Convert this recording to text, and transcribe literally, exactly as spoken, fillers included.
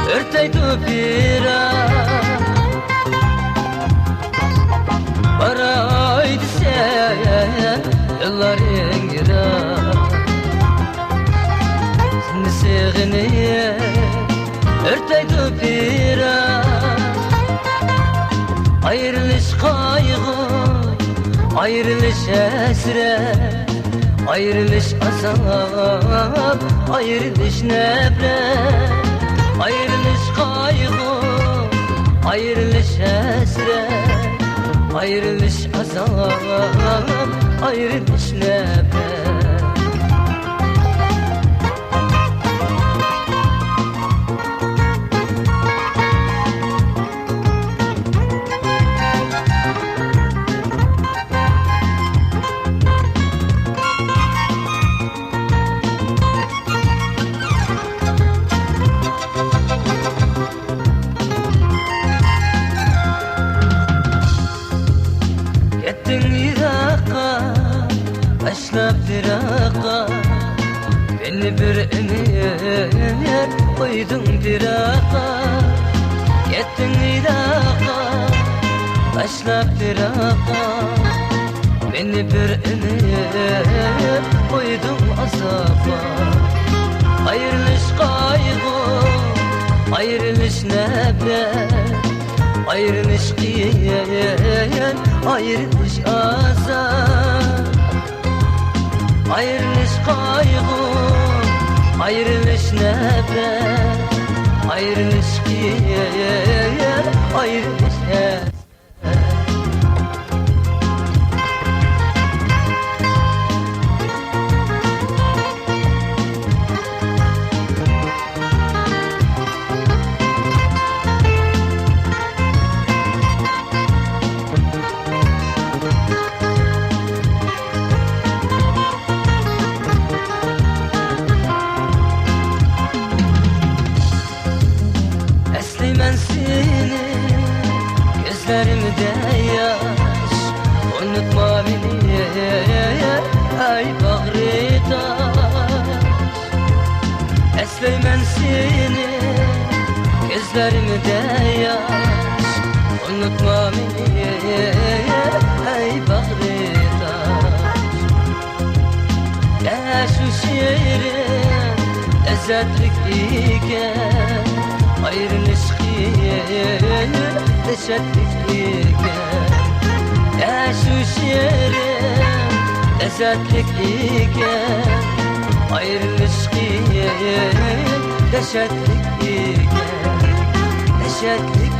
ئۆرتەيدۇ پىراق، باراي دېسەم يوللارىڭ يىراق. سېنى سېغىنىپ ئۆرتەيدۇ پىراق، ئايرىلىش قايغۇ، ئايرىلىش ھەسرەت، ئايرىلىش ئازاب، ئايرىلىش نەپرەت، ئايرىلىش قايغۇ، ئايرىلىش ھەسرەت، ئايرىلىش ئازاب، ئايرىلىش نەپرەت. كەتتىڭ يىراققا، تاشلاپ پىراققا، مېنى بىر ئۈمىد قويدۇڭ پىراققا. كەتتىڭ يىراققا، تاشلاپ پىراققا، مېنى بىر ئۈمىد قويدۇڭ ئازابقا. ئايرىلىش قايغۇ، ئايرىلىش نەپرەت، ئايرىلىش قىيىن، ئايرىلىش ئازاب. ئايرىلىش قايغۇ، ئايرىلىش نەپرەت، ئايرىلىش قىيىن، ئايرىلىش ھەسرەت. ئەسلەيمەن سېنى، كۆزلىرىمدە ياش، ئۇنتۇما مېنى، ئەي باغرى تاش. ئەسلەيمەن سېنى، كۆزلىرىمدە ياش، ئۇنتۇما مېنى، ئەي باغرى تاش. ئەشۇ شېرىن لەززەتلىك ئىكەن، ئايرىلىش قىيىن دەھشەتلىك ئىكەن. ئەشۇ شېرىن لەززەتلىك ئىكەن، ئايرىلىش قىيىن دەھشەتلىك ئىكەن، دەھشەتلىك